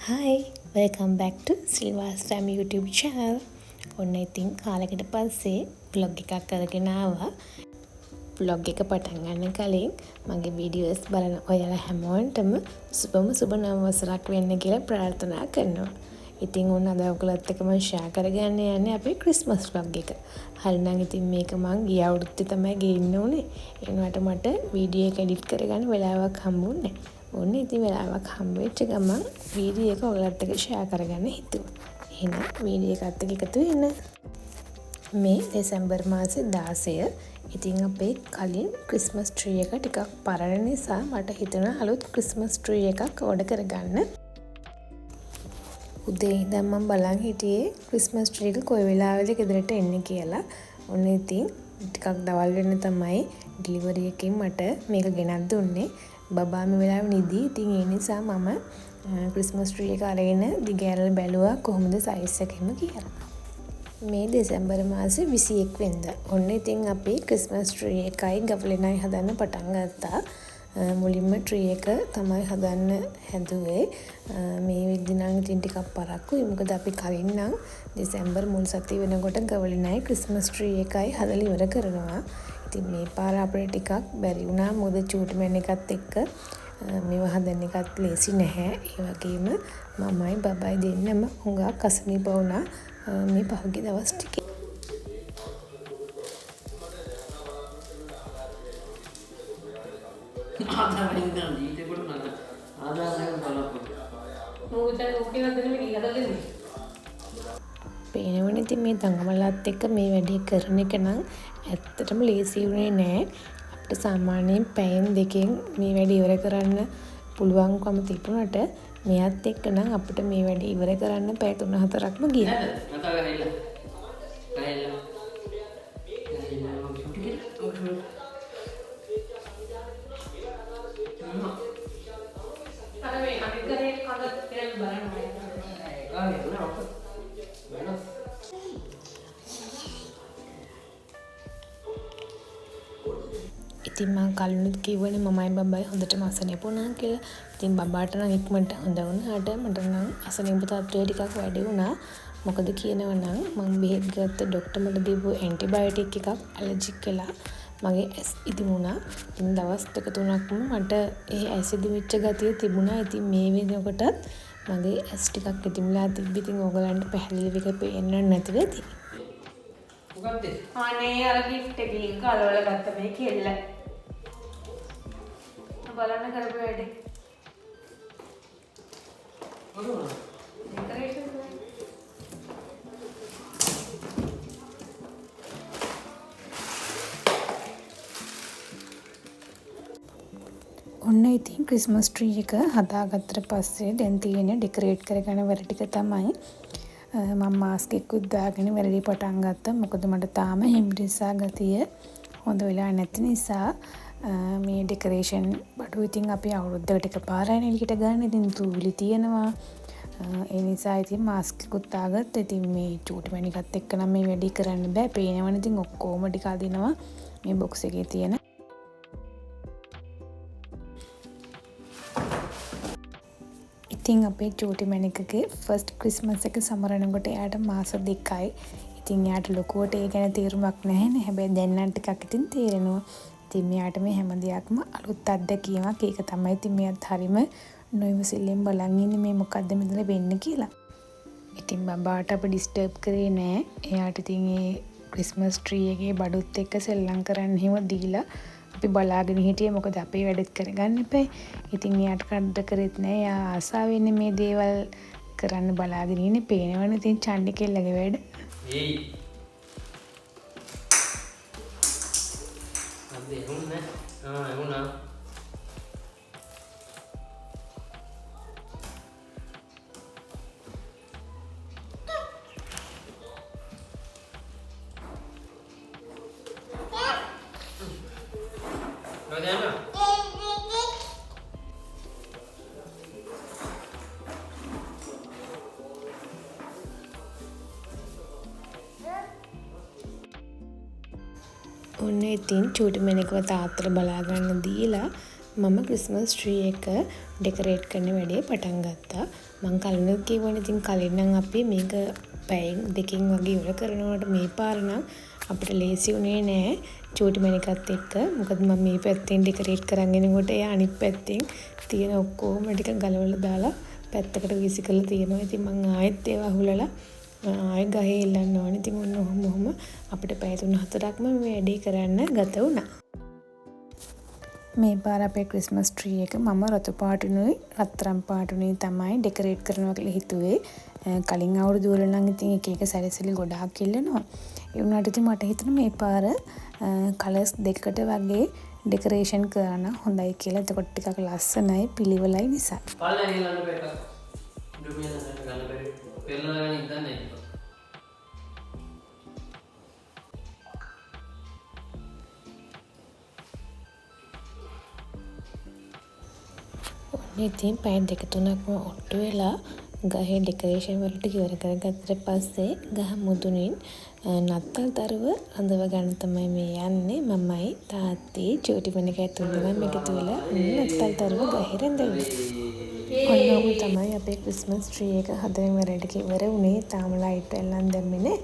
Hi, welcome back to Silva's Family YouTube channel. ඔන්න ඉතින් කාලෙකට පස්සේ vlog එකක් අරගෙන ආවා. Vlog එක පටන් ගන්න කලින් මගේ වීඩියෝස් බලන ඔයාලා හැමෝටම සුබම සුබ නව වසරක් වෙන්න කියලා ප්‍රාර්ථනා කරනවා. ඉතින් ඔන්න අද ඔයගොල්ලොත් එක්ක මම ෂෙයා කරගන්න යන්නේ අපේ ක්‍රිස්මස් vlog එක. හරිනම් ඉතින් මේක මං ගිය අවුරුද්දේ තමයි ගේන්න ඕනේ. ඒ වුණාට මට වීඩියෝ එක එඩිට් කරගන්න වෙලාවක් හම්බුන්නේ නැහැ. ඔන්න ඉතින් වෙලාවක් හම්බ වෙච්ච ගමන් වීඩියෝ එක ඔයාලත් එක්ක ෂෙයා කරගන්න හිතුවා. එහෙනම් වීඩියෝ එකත් එක්ක එකතු වෙන්න. මේ දෙසැම්බර් මාසේ 16. ඉතින් අපේ කලින් ක්‍රිස්මස් ට්‍රී එක ටිකක් පරණ නිසා මට හිතුණා අලුත් ක්‍රිස්මස් ට්‍රී එකක් ඕඩර් කරගන්න. උදේ ඉඳන් මම බලන් හිටියේ ක්‍රිස්මස් ට්‍රී එක කොයි වෙලාවෙද ගෙදරට එන්නේ කියලා. ඔන්න ඉතින් ටිකක් දවල් වෙන්න තමයි ඩිලිවරි එකෙන් මට මේක ගෙනත් දුන්නේ. බබා මේ වෙලාවේ නිදි. ඉතින් ඒ නිසා මම ක්‍රිස්මස් ට්‍රී එක අරගෙන දිග ඇරලා බැලුවා කොහොමද සයිස් එක එහෙම කියලා. මේ දෙසැම්බර් මාසේ 21 වෙනිදා. ඔන්න ඉතින් අපි ක්‍රිස්මස් ට්‍රී එකයි ගවලෙනයි හදන්න පටන් ගත්තා. මුලින්ම ට්‍රී එක තමයි හදන්න හැදුවේ. මේ විදිහ නම් ඉතින් ටිකක් පරක්කුයි. මොකද අපි කලින් නම් දෙසැම්බර් මුල් සතිය වෙනකොට ගවලෙනයි ක්‍රිස්මස් ට්‍රී එකයි හදලා ඉවර කරනවා. ඉතින් මේ පාර අපිට ටිකක් බැරි වුණා. මොකද චූටි මැන් එකත් එක්ක මේවා හදන එකත් ලේසි නැහැ. ඒ වගේම මමයි බබයි දෙන්නම හුඟක් අසනීප වුණා මේ පහුගිය දවස් ටිකේ. ආදාර ඉඳන් ජීවිතේ කොට නේද? ආදාර නේද බලපන්. මොකද ඔකේ නේද මේක හදලා දෙන්නේ? පේනවනේ ඉතින් මේ දඟමලත් එක්ක මේ වැඩේ කරන එක නම් ඇත්තටම ලේසි වුණේ නෑ. අපිට සාමාන්‍යයෙන් පැයෙන් දෙකෙන් මේ වැඩේ ඉවර කරන්න පුළුවන්කම තිබුණට මෙයත් එක්ක නම් අපිට මේ වැඩේ ඉවර කරන්න පැය තුන හතරක්ම ගියා. නේද? මතක ගහilla. ගහilla. ගහilla මම චුටි කියලා. අර මේ අනිත් කරේ කඳ කියලා බලන්න ඕනේ. ඒක නෑ ඔක. වෙනස්. ඉතින් මං කලිනුත් කිව්වනේ මමයි බබයි හොඳටම අසනීප වුණා කියලා. ඉතින් බබාට නම් ඉක්මනට හොඳ වුණාට මට නම් අසනීප තත්ත්වය ටිකක් වැඩි වුණා. මොකද කියනවා නම් මං බෙහෙත් ගත්ත ඩොක්ටර් මට දීපු ඇන්ටිබයොටික් එකක් ඇලර්ජික් වෙලා මගේ ඇස් ඉදිමුණා. ඉතින් දවස් දෙක තුනක්ම මට ඒ ඇස් ඉදිමිච්ච ගතිය තිබුණා. ඉතින් මේ වෙනකොටත් මගේ ඇස් ටිකක් ඉදිමිලා තිබ්බ. ඉතින් ඕගලන්ට පැහැදිලිව එක පේන්න නැතුව ඇති. මොකද්ද? අනේ අර ගිෆ්ට් එකකින් කලවල ගත්ත මේ කෙල්ල. බලන්න කරපු වැඩේ. මොකද? ඩෙකරේෂන් තමයි. ඔන්න ඉතින් ක්‍රිස්මස් ට්‍රී එක හදාගත්තට පස්සේ දැන් තියෙන්නේ ඩෙකරේට් කරගන්න වැඩ ටික තමයි. මම මාස්ක් එකකුත් දාගෙන වැඩේ පටන් ගත්තා. මොකද මට තාම හෙම්රිසා ගතිය හොඳ වෙලා නැති නිසා මේ ඩෙකරේෂන් බඩු ඉතින් අපි අවුරුද්දකට එකපාරයි එළියට ගන්න. ඉතින් දූවිලි තියෙනවා. ඒ නිසා ඉතින් මාස්ක් එකකුත් දාගත්තා. ඉතින් මේ චූටි මැණිකත් එක්ක නම් මේ වැඩේ කරන්න බෑ. පේනවනේ ඉතින් ඔක්කොම ටික අදිනවා මේ බොක්ස් එකේ තියෙන. ඉතින් අපේ චූටි මැණිකගේ ෆස්ට් ක්‍රිස්මස් එක සමරනකොට එයාට මාස දෙකයි. ඉතින් එයාට ලොකුවට ඒ ගැන තේරුමක් නැහැනේ. හැබැයි දැන් නම් ටිකක් ඉතින් තේරෙනවා. ඉතින් මෙයාට මේ හැම දෙයක්ම අලුත් අත්දැකීමක්. ඒක තමයි ඉතින් මෙයාත් හරිම නොයිවසිල්ලෙන් බලන් ඉන්නේ මේ මොකද්ද මෙතන වෙන්නේ කියලා. ඉතින් බබාට අපි ඩිස්ටර්බ් කරේ නෑ. එයාට ඉතින් ඒ ක්‍රිස්මස් ට්‍රී එකේ බඩුත් එක්ක සෙල්ලම් කරන්න එහෙම දීලා අපි බලාගෙන හිටියේ. මොකද අපේ වැඩෙත් කරගන්න එපා. ඉතින් එයාට කරදර කරෙත් නෑ. එයා ආසාවෙන්නේ මේ දේවල් කරන්න බලාගෙන ඉන්නේ. පේනවනේ ඉතින් චණ්ඩි කෙල්ලගේ වැඩ. ඒයි. අද එහුන්නේ නෑ. ආ එහුණා. ඔන්න ඉතින් චූටි මැණිකව තාත්තට බලා ගන්න දීලා මම ක්‍රිස්මස් ට්‍රී එක ඩෙකරේට් කරන වැඩේ පටන් ගත්තා. මං කලිනුත් කිව්වනේ ඉතින් කලින් නම් අපි මේක පැයෙන් දෙකකින් වගේ ඉවර කරනවට මේ පාර නම් අපිට ලේසි වුණේ නෑ චූටි මැණිකත් එක්ක. මොකද මම මේ පැත්තෙන් ඩෙකරේට් කරන් එනකොට එයා අනිත් පැත්තෙන් තියෙන ඔක්කොම ටික ගලවලා දාලා පැත්තකට වීසි කරලා තියෙනවා. ඉතින් මං ආයෙත් ඒවා අහුලලා ආයෙ ගහේ එල්ලන්න ඕනේ. ඉතින් ඔන්න ඔහොම ඔහොම අපිට පැය 3-4ක්ම මේ වැඩේ කරන්න ගත වුණා. මේ පාර අපේ ක්‍රිස්මස් ට්‍රී එක මම රතු පාටිනුයි රත්තරන් පාටිනුයි තමයි ඩෙකරේට් කරනවා කියලා හිතුවේ. කලින් අවුරුදු වල නම් ඉතින් එක එක සැරසිලි ගොඩාක් ඉල්ලනවා. ඒ වුණාට ඉතින් මට හිතුණා මේ පාර කලර්ස් දෙකකට වගේ ඩෙකරේෂන් කරා නම් හොඳයි කියලා. එතකොට ටිකක් ලස්සනයි පිළිවෙලයි නිසා. පල්ලෙන් හෙලන්න බෑ එකක්. ඩුමියන ගන්න බැරි. පෙරලලා ගන්න ඉඳන්නේ. ඔන්න ඉතින් පැය දෙක තුනක්ම ඔට්ටු වෙලා ගහේ ඩෙකරේෂන් වලට ඉවර කරගත්තට පස්සේ ගහ මුදුනින් නත්තල් තරුව රඳව ගන්න තමයි මේ යන්නේ. මමයි තාත්තී චූටි මණිකයි තුන්දෙනාම එකතු වෙලා නත්තල් තරුව ගහේ රැඳවුවා. ඔන්න ඔහොම තමයි අපේ ක්‍රිස්මස් ට්‍රී එක හදන වැඩ ටික ඉවර වුණේ. තාම ලයිට් එල්ලන් දැම්මේ නෑ.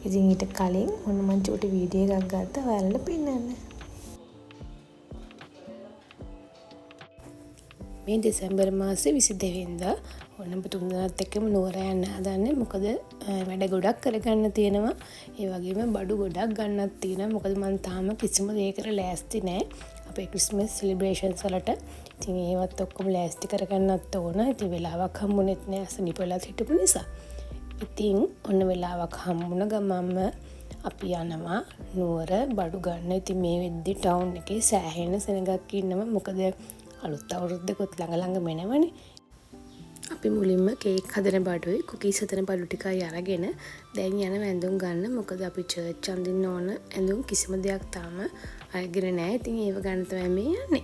ඉතින් ඊට කලින් ඔන්න මං චූටි වීඩියෝ එකක් ගත්තා ඔයාලට පෙන්නන්න. මේ දෙසැම්බර් මාසේ 22 වෙනිදා ඔන්න අපි තුන්දෙනාත් එක්කම නුවර යන්න හදන්නේ. මොකද වැඩ ගොඩක් කරගන්න තියෙනවා. ඒ වගේම බඩු ගොඩක් ගන්නත් තියෙනවා. මොකද මං තාම කිසිම දෙයකට ලෑස්ති නෑ අපේ ක්‍රිස්මස් සෙලිබ්‍රේෂන්ස් වලට. ඉතින් ඒවත් ඔක්කොම ලෑස්ති කරගන්නත් ඕන. ඉතින් වෙලාවක් හම්බුනේත් නෑ අසනීප වෙලාත් හිටපු නිසා. ඉතින් ඔන්න වෙලාවක් හම්බුන ගමන්ම අපි යනවා නුවර බඩු ගන්න. ඉතින් මේ වෙද්දි ටවුන් එකේ සෑහෙන සෙනගක් ඉන්නවා. මොකද අලුත් අවුරුද්දකුත් ළඟ ළඟම එනවනේ. අපි මුලින්ම කේක් හදන බඩුයි කුකීස් හදන බඩු ටිකයි අරගෙන දැන් යනවා ඇඳුම් ගන්න. මොකද අපි චර්ච් අඳින්න ඕන ඇඳුම් කිසිම දෙයක් තාම අරගෙන නෑ. ඉතින් ඒව ගන්න තමයි මේ යන්නේ.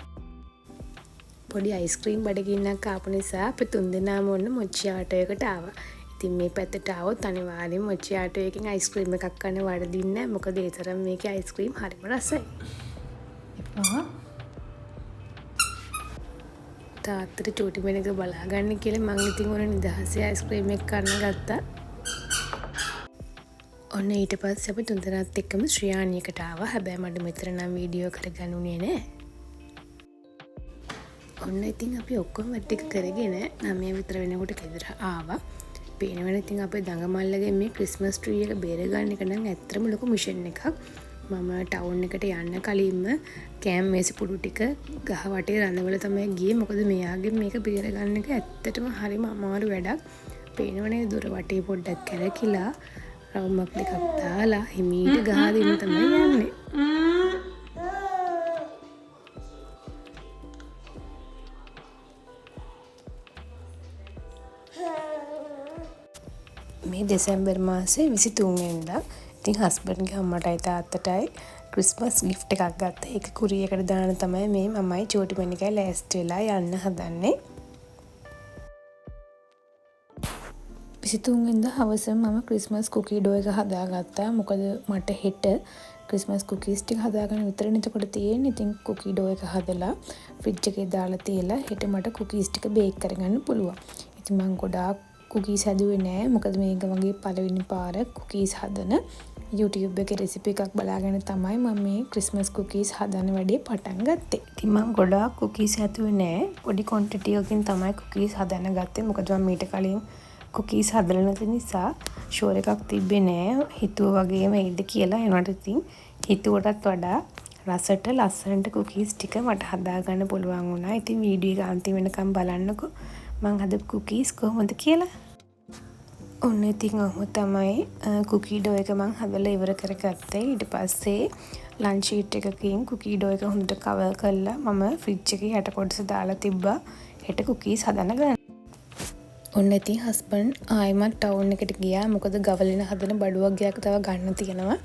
පොඩි අයිස්ක්‍රීම් බඩගින්නක් ආපු නිසා අපි තුන්දෙනාම ඔන්න මොච්චි ආටෝ එකට ආවා. ඉතින් මේ පැත්තට ආවොත් අනිවාර්යයෙන්ම මොච්චි ආටෝ එකෙන් අයිස්ක්‍රීම් එකක් කන්න වරදින්නේ නෑ. මොකද ඒ තරම් මේකේ අයිස්ක්‍රීම් හරිම රසයි. එපා. තාත්තට චූටි මැණික බලා ගන්න කියලා මං ඉතින් ඔන්න නිදහසේ අයිස්ක්‍රීම් එක කන්න ගත්තා. ඔන්න ඊට පස්සේ අපි තුන්දෙනාත් එක්කම ශ්‍රියාණියකට ආවා. හැබැයි මට මෙතන නම් වීඩියෝ කරගන්න උනේ නෑ. ඔන්න ඉතින් අපි ඔක්කොම වැඩ ටික කරගෙන 9 විතර වෙනකොට ගෙදර ආවා. පේනවනේ ඉතින් අපේ දඟමල්ලගේ මේ ක්‍රිස්මස් ට්‍රී එක බේරගන්න එක නම් ඇත්තටම ලොකු මිෂන් එකක්. මම ටවුන් එකට යන්න කලින්ම කෑම මේස පුඩු ටික ගහ වටේ රඳවලා තමයි ගියේ. මොකද මෙයාගෙන් මේක බේරගන්න එක ඇත්තටම හරිම අමාරු වැඩක්. පේනවනේ දොර වටේ පොඩ්ඩක් කැරකිලා රවුමක් දෙකක් දාලා හිමීට ගහ දෙන්න තමයි යන්නේ. මේ දෙසැම්බර් මාසේ 23 වෙනිදා ඉතින් හස්බන්ඩ්ගේ අම්මටයි තාත්තටයි ක්‍රිස්මස් ගිෆ්ට් එකක් ගත්තා. ඒක කුරියකට දාන තමයි මේ මමයි චූටි මණිකයි ලෑස්ති වෙලා යන්න හදන්නේ. 23 වෙනිදා හවසම මම ක්‍රිස්මස් කුකී ඩෝ එක හදාගත්තා. මොකද මට හෙට ක්‍රිස්මස් කුකීස් ටික හදාගන්න විතරනේ එතකොට තියෙන්නේ. ඉතින් කුකී ඩෝ එක හදලා ෆ්‍රිජ් එකේ දාලා තියලා හෙට මට කුකීස් ටික බේක් කරගන්න පුළුවන්. ඉතින් මං ගොඩාක් කුකීස් හැදුවේ නෑ. මොකද මේක මගේ පළවෙනි පාර කුකීස් හදන YouTube එකේ රෙසිපි එකක් බලාගෙන තමයි මම මේ ක්‍රිස්මස් කුකීස් හදන වැඩේ පටන් ගත්තේ. ඉතින් මං ගොඩාක් කුකීස් හැදුවේ නෑ. පොඩි ක්වොන්ටිටි එකකින් තමයි කුකීස් හදන්න ගත්තේ. මොකද මං මීට කලින් කුකීස් හදලා නැති නිසා ෂුවර් එකක් තිබ්බේ නෑ. හිතුව වගේම එයිද කියලා. ඒ වුණාට ඉතින් හිතුවටත් වඩා රසට ලස්සනට කුකීස් ටික මට හදාගන්න පුළුවන් වුණා. ඉතින් වීඩියෝ එක අන්තිම වෙනකම් බලන්නකෝ මං හදපු කුකීස් කොහොමද කියලා. ඔන්න ඉතින් ඔහොම තමයි කුකී ඩෝ එක මං හදලා ඉවර කරගත්තේ. ඊට පස්සේ ලන්ච් ෂීට් එකකින් කුකී ඩෝ එක හොඳට කවර් කරලා මම ෆ්‍රිජ් එකේ යට කොටස දාලා තිබ්බා හෙට කුකීස් හදන්න ගන්න. ඔන්න ඉතින් හස්බන්ඩ් ආයෙමත් ටවුන් එකට ගියා. මොකද ගවලෙන හදන බඩු වගයක් තව ගන්න තියෙනවා.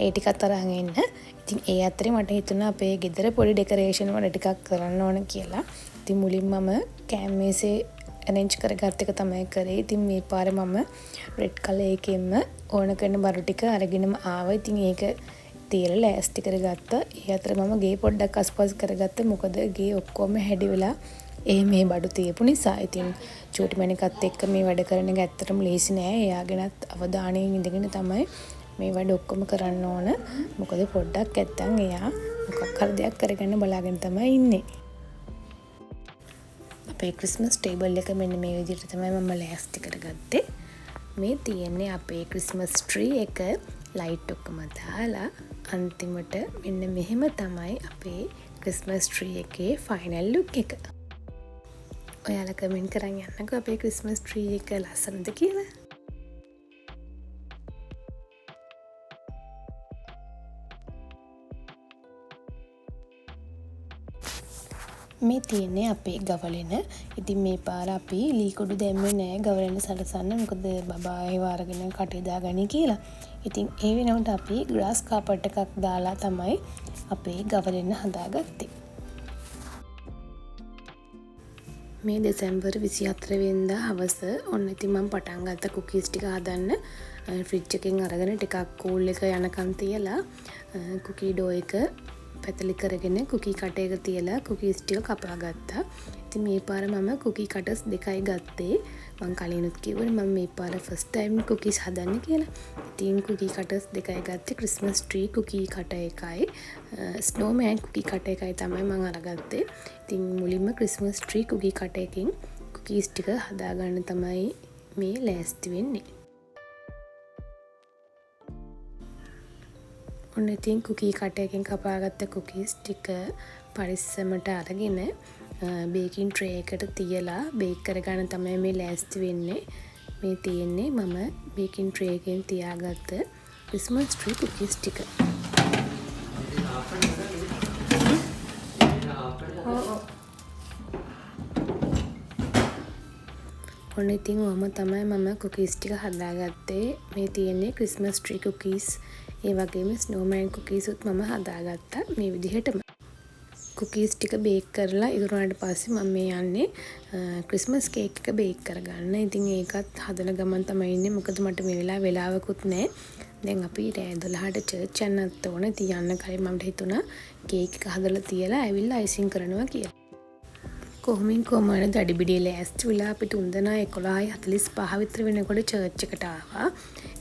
ඒ ටිකත් අරන් එන්න. ඉතින් ඒ අතරේ මට හිතුණා අපේ ගෙදර පොඩි ඩෙකරේෂන් වැඩ ටිකක් කරන්න ඕන කියලා. ඉතින් මුලින්ම මම කෑම මේසේ ඇරේන්ජ් කරගත්ත එක තමයි කරේ. ඉතින් මේ පාර මම රෙඩ් කලර් එකෙන්ම ඕන කරන බඩු ටික අරගෙනම ආවා. ඉතින් ඒක තියලා ලෑස්ති කරගත්තා. ඒ අතර මම ගේ පොඩ්ඩක් අස්පස් කරගත්තා. මොකද ගේ ඔක්කොම හැඩි වෙලා ඒ මේ බඩු තියපු නිසා. ඉතින් චූටි මැණිකත් එක්ක මේ වැඩ කරන එක ඇත්තටම ලේසි නෑ. එයාගෙනත් අවධානයෙන් ඉඳගෙන තමයි මේ වැඩ ඔක්කොම කරන්න ඕන. මොකද පොඩ්ඩක් නැත්තම් එයා මොකක් හරි දෙයක් කරගන්න බලාගෙන තමයි ඉන්නේ. අපේ ක්‍රිස්මස් ටේබල් එක මෙන්න මේ විදිහට තමයි මම ලෑස්ති කරගත්තේ. මේ තියෙන්නේ අපේ ක්‍රිස්මස් ට්‍රී එක ලයිට් ඔක්කොම දාලා අන්තිමට මෙන්න මෙහෙම තමයි අපේ ක්‍රිස්මස් ට්‍රී එකේ ෆයිනල් ලුක් එක. ඔයාලා කමෙන්ට් කරන් යන්නකෝ අපේ ක්‍රිස්මස් ට්‍රී එක ලස්සනද කියලා. මේ තියෙන්නේ අපේ ගවලෙන. ඉතින් මේ පාර අපි ලී කුඩු දැම්මේ නෑ ගවලෙන සලසන්න. මොකද බබා ඒව අරගෙන කටේ දාගනි කියලා. ඉතින් ඒ වෙනකොට අපි ග්‍රාස් කාපට් එකක් දාලා තමයි අපේ ගවලෙන හදාගත්තේ. මේ දෙසැම්බර් 24 වෙනිදා හවස ඔන්න ඉතින් මම පටන් ගත්ත කුකීස් ටික හදන්න. ෆ්‍රිජ් එකෙන් අරගෙන ටිකක් කූල් එක යනකම් තියලා කුකී ඩෝ එක පැතලි කරගෙන කුකී කට එක තියලා කුකීස් ටික කපා ගත්තා. ඉතින් මේ පාර මම කුකී කටර්ස් දෙකයි ගත්තේ. මං කලිනුත් කිව්වනේ මම මේ පාර ෆස්ට් ටයිම් කුකීස් හදන්න කියලා. ඉතින් කුකී කටර්ස් දෙකයි ගත්තේ. ක්‍රිස්මස් ට්‍රී කුකී කට එකයි, ස්නෝමෑන් කුකී කට එකයි තමයි මං අරගත්තේ. ඉතින් මුලින්ම ක්‍රිස්මස් ට්‍රී කුකී කට එකෙන් කුකීස් ටික හදාගන්න තමයි මේ ලෑස්ති වෙන්නේ. ඔන්න ඉතින් කුකී කට එකෙන් කපාගත්ත කුකීස් ටික පරිස්සමට අරගෙන බේකින් ට්‍රේ එකට තියලා බේක් කරගන්න තමයි මේ ලෑස්ති වෙන්නේ. මේ තියෙන්නේ මම බේකින් ට්‍රේ එකෙන් තියාගත්ත ක්‍රිස්මස් ට්‍රී කුකීස් ටික. ඔන්න ඉතින් ඔහොම තමයි මම කුකීස් ටික හදාගත්තේ. මේ තියෙන්නේ ක්‍රිස්මස් ට්‍රී කුකීස්, ඒ වගේම ස්නෝමෑන් කුකීසුත් මම හදාගත්තා මේ විදිහටම. කුකීස් ටික බේක් කරලා ඉවර වුණාට පස්සේ මම මේ යන්නේ ක්‍රිස්මස් කේක් එක බේක් කරගන්න. ඉතින් ඒකත් හදන ගමන් තමයි ඉන්නේ. මොකද මට මේ වෙලාවේ වෙලාවකුත් නෑ. දැන් අපි රෑ 12ට චර්ච් යන්නත් ඕන. ඉතින් යන්න කලින් මට හිතුණා කේක් එක හදලා තියලා ඇවිල්ලා අයිසිං කරනවා කියලා. කොහොමින් කොහොම හරි දඩිබිඩිය ලෑස්ති වෙලා අපි තුන්දෙනා 11:45 විතර වෙනකොට චර්ච් එකට ආවා.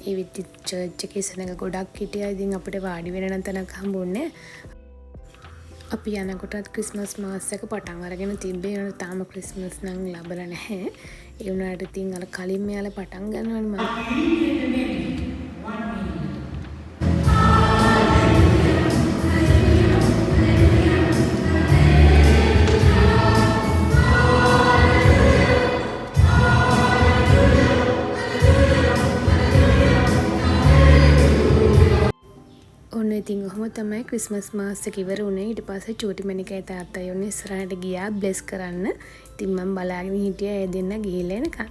ඒ විදිහට චර්ච් එකේ සෙනඟ ගොඩක් හිටියා. ඉතින් අපිට වාඩි වෙන්න නම් තැනක් හම්බුන්නේ නෑ. අපි යනකොටත් ක්‍රිස්මස් මාසයක පටන් අරගෙන තිබ්බේ. ඒ වුණාට තාම ක්‍රිස්මස් නම් ලැබලා නැහැ. ඒ වුණාට ඉතින් අර කලින් මෙයාලා පටන් ගන්නවනේ මම. ඔන්න ඉතින් ඔහොම තමයි ක්‍රිස්මස් මාස එක ඉවර වුණේ. ඊට පස්සේ චූටි මැණිකයි තාත්තයි ඔන්න ඉස්සරහට ගියා බ්ලෙස් කරන්න. ඉතින් මං බලාගෙන හිටියා ඒ දෙන්න ගිහිල්ලා එනකන්.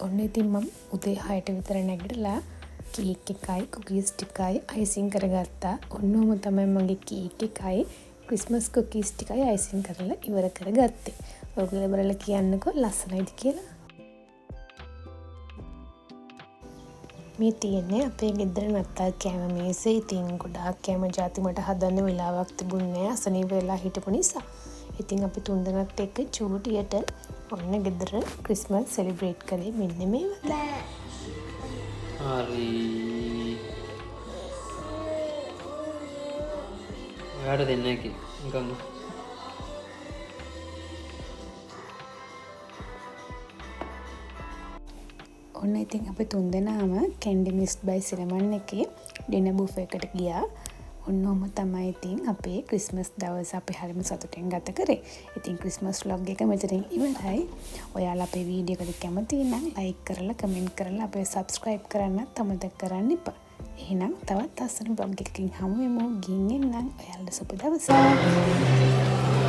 ඔන්න ඉතින් මම උදේ 6ට විතර නැගිටලා කේක් එකයි කුකීස් ටිකයි අයිසිං කරගත්තා. ඔන්න ඔහොම තමයි මගේ කේක් එකයි ක්‍රිස්මස් කුකීස් ටිකයි අයිසිං කරලා ඉවර කරගත්තේ. ඔයගොල්ලෝ බලලා කියන්නකෝ ලස්සනයිද කියලා. මේ තියෙන්නේ අපේ ගෙදර නත්තල් කෑම මේසේ. ඉතින් ගොඩාක් කෑම ජාති මට හදන්න වෙලාවක් තිබුණේ නෑ අසනීප වෙලා හිටපු නිසා. ඉතින් අපි තුන්දෙනාත් එක්ක චූටියට ඔන්න ගෙදර ක්‍රිස්මස් සෙලිබ්‍රේට් කරේ මෙන්න මේ වගේ. හරි. ඔයාට දෙන්න එකේ නිකන්. ඔන්න ඉතින් අපි තුන්දෙනාම කැන්ඩි මිස්ට් බයි සිනමන් එකේ ඩිනර් බුෆේ එකට ගියා. ඔන්න ඔහොම තමයි ඉතින් අපේ ක්‍රිස්මස් දවස අපි හරිම සතුටින් ගත කරේ. ඉතින් ක්‍රිස්මස් ව්ලොග් එක මෙතනින් ඉවරයි. ඔයාලා අපේ වීඩියෝ එකට කැමති නම් ලයික් කරලා කමෙන්ට් කරලා අපේ සබ්ස්ක්‍රයිබ් කරන්නත් අමතක කරන්න එපා. එහෙනම් තවත් ලස්සන ව්ලොග් එකකින් හමු වෙමු. ගිහින් එන්නම්. ඔයාලට සුබ දවසක්.